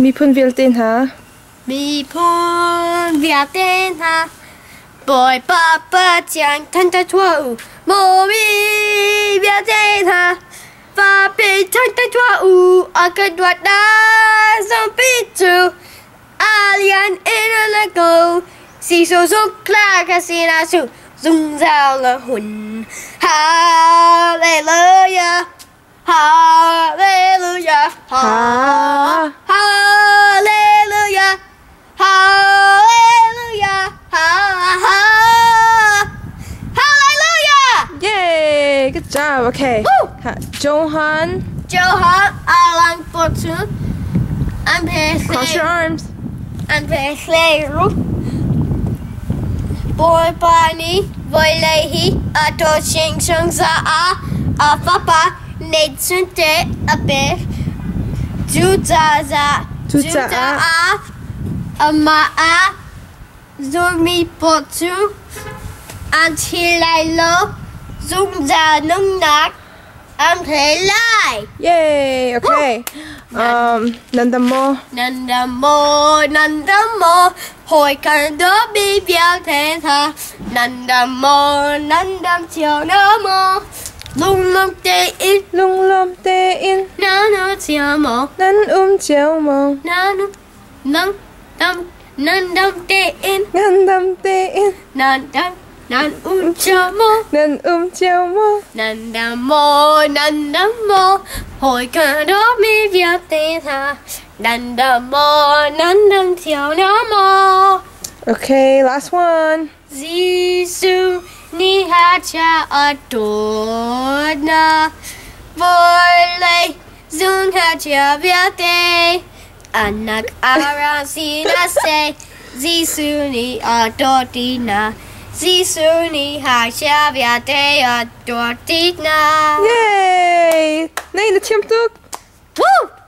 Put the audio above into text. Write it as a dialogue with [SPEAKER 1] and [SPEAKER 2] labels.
[SPEAKER 1] Miphun vialte hna.
[SPEAKER 2] Miphun vialte hna. Bawipa Pathian thangṭhat tuah u. Maw mi vialte hna. Vapi thangṭhat tuah u. A kan dawtnak zongpi cu a lian in a lang ko. Sisawh zuktlak a si na cu zungzal a hun. Hallelujah. Hallelujah.
[SPEAKER 1] Ha.
[SPEAKER 2] Hallelujah. Hallelujah. Ha ha. Hallelujah.
[SPEAKER 1] Yay! Good job. Okay.
[SPEAKER 2] Woo!
[SPEAKER 1] Johan.
[SPEAKER 2] Johan Alang Fortune. I'm
[SPEAKER 1] Cross your arms.
[SPEAKER 2] An pehleru. Bawipa nih vawlei hi a dawt hringhran caah a Fapa ngeihchunte a pek. Cucaah amah a zummi paoh cu an thi lai lo, zungzal nunnak an thei lai.
[SPEAKER 1] Yay! Okay. Nan dam maw?
[SPEAKER 2] Nan dam maw, nan dam maw, hawi kan dawtmi vialte hna. Nan dam maw, nan dam cio na maw? Lunglawm tein,
[SPEAKER 1] Lunglawm tein
[SPEAKER 2] nan um cio maw?
[SPEAKER 1] Nan um cio maw?
[SPEAKER 2] Nan nan dam, nan dam tein,
[SPEAKER 1] Nan dam tein
[SPEAKER 2] nan dam, nan um cio maw?
[SPEAKER 1] Nan um cio maw?
[SPEAKER 2] Nan dam maw, nan dam maw, hawi kan dawtmi vialte hna. Nan dam maw, nan dam cio na maw?
[SPEAKER 1] Okay, last one.
[SPEAKER 2] Jesuh nih a cha a dawt na vawlei zung ngakchia vialte anak ara si na seh. Jesuh nih a dawt dih hna. Jesuh nih ngakchia vialte a dawt dih hna.
[SPEAKER 1] Yay! Nay, na thiam tuk.
[SPEAKER 2] Woo!